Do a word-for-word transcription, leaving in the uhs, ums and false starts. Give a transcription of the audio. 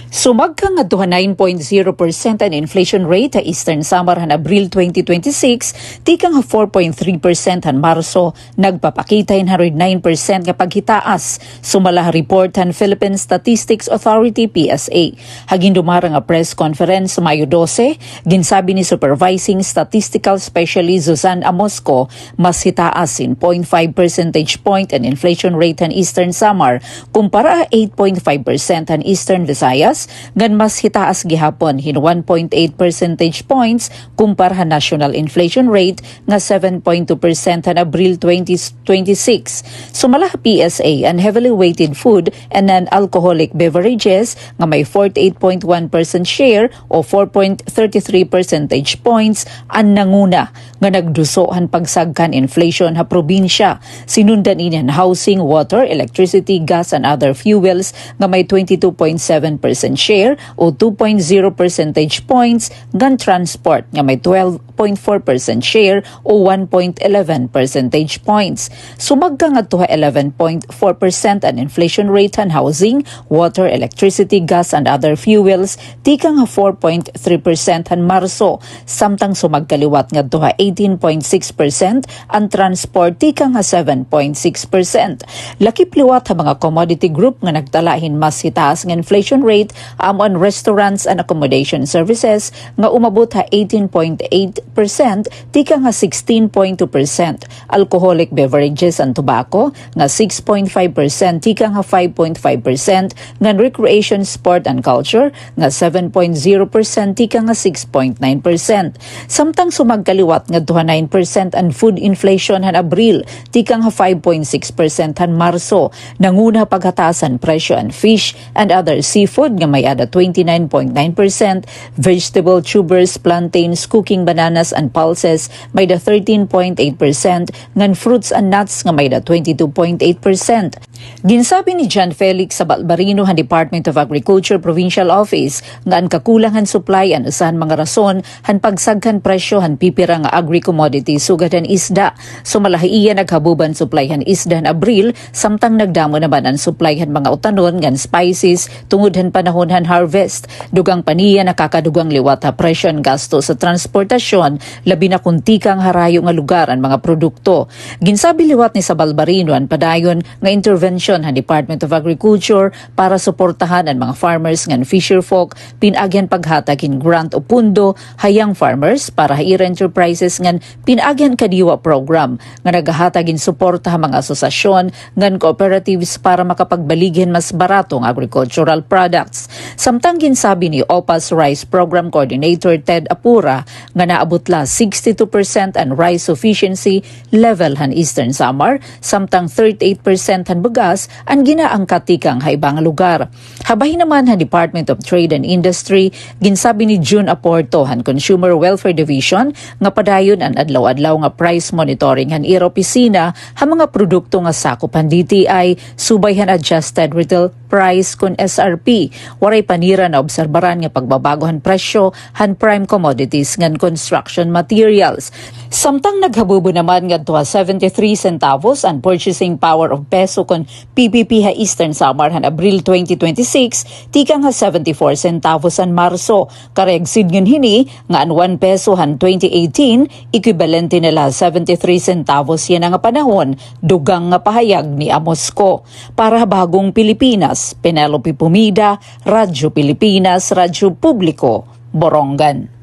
Sumagka ngadto ha nine point zero percent an inflation rate ha Eastern Samar han Abril twenty twenty-six, tikang ha four point three percent han Marso, nagpapakita hin hundred nine percent nga paghitaas, sumala ha report han Philippine Statistics Authority, P S A. Ha gindumara nga press conference Mayo dose, ginsabi ni Supervising Statistical Specialist Suzanne Amosco, mas hitaas hin point five percentage point an inflation rate han Eastern Samar kumpara ha eight point five percent han Eastern Visayas, ngan mas hitaas gihapon hin one point eight percentage points kumpara ha national inflation rate nga seven point two percent han Abril twenty twenty-six. Sumala ha P S A, an heavily weighted food and non-alcoholic beverages nga may forty-eight point one percent share o four point thirty-three percentage points an nanguna nga nagduso han pagsagka han inflation ha probinsya. Sinundan ini han housing, water, electricity, gas, and other fuels nga may twenty-two point seven percent share o two point zero percentage points, ngan transport nga may twelve point four percent share o one point eleven percentage points. Sumagka ngadto ha eleven point four percent an inflation rate han housing, water, electricity, gas, and other fuels, tikang ha four point three percent han Marso, samtang sumagka liwat ngadto ha eighteen point six percent an transport, tikang ha seven point six percent. Lakip liwat ha mga commodity group nga nagtala hin mas hitaas nga inflation rate, amo an restaurants and accommodation services nga umabot ha eighteen point eight percent tikang ha sixteen point two percent, alcoholic beverages and tobacco nga six point five percent tikang ha five point five percent, ngan recreation, sport, and culture nga seven point zero percent tikang ha six point nine percent. Samtang sumagka liwat ngadto ha nine percent an food inflation han Abril, tikang ha five point six percent han Marso. Nanguna ha paghataas han presyo an fish and other seafood nga may-ada twenty-nine point nine percent, vegetable, tubers, plantains, cooking bananas, and pulses may-ada thirteen point eight percent, ngan fruits and nuts nga may-ada twenty-two point eight percent. Ginsabi ni John Felix Sabalbarino han Department of Agriculture Provincial Office nga an kakulang han supply an usa han mga rason han pagsagka han presyo han pipira nga agri-commodity sugad han isda. Sumala ha iya, naghabub an supply han isda han Abril, samtang nagdamo naman an supply han mga utanon ngan spices tungod han panahon han harvest. Dugang pa niya, nakakadugang liwat ha presyo an gasto sa transportasyon, labi na kon tikang harayo nga lugar an mga produkto. Ginsabi liwat ni Sabalbarino an padayon nga intervention han Department of Agriculture para suportahan an mga farmers ngan fisherfolk, pinaagi han paghatag hin grant o pondo ha young farmers para ha ira enterprises ngan pinaagi han Kadiwa program nga nagahatag hin suporta ha mga asosasyon ngan cooperatives para makapagbaligi hin mas barato nga agricultural products. Samtang ginsabi ni OPAS Rice Program Coordinator Ted Apura nga naabot la sixty-two percent an rice sufficiency level han Eastern Samar, samtang thirty-eight percent han bugas an ginaangkat tikang ha iba nga lugar. Ha bahin naman han Department of Trade and Industry, ginsabi ni June Aporto han Consumer Welfare Division nga padayon an adlaw-adlaw nga price monitoring han ira opisina ha mga produkto nga sakop han D T I, subay han adjusted retail price kon S R P. Waray pa nira naobserbaran nga pagbabago han presyo han prime commodities ngan construction materials. Samtang naghabubo naman ngadto ha seventy-three centavos an purchasing power of peso kon P P P ha Eastern Samar han Abril twenty twenty-six, tikang ha seventy-four centavos han Marso. Karuyag sidngon hini nga an one peso han twenty eighteen, equivalente na la ha seventy-three centavos yana nga panahon, dugang nga pahayag ni Amosco. Para ha Bagong Pilipinas, Penelope Pomida, Radyo Pilipinas, Radyo Publiko, Borongan.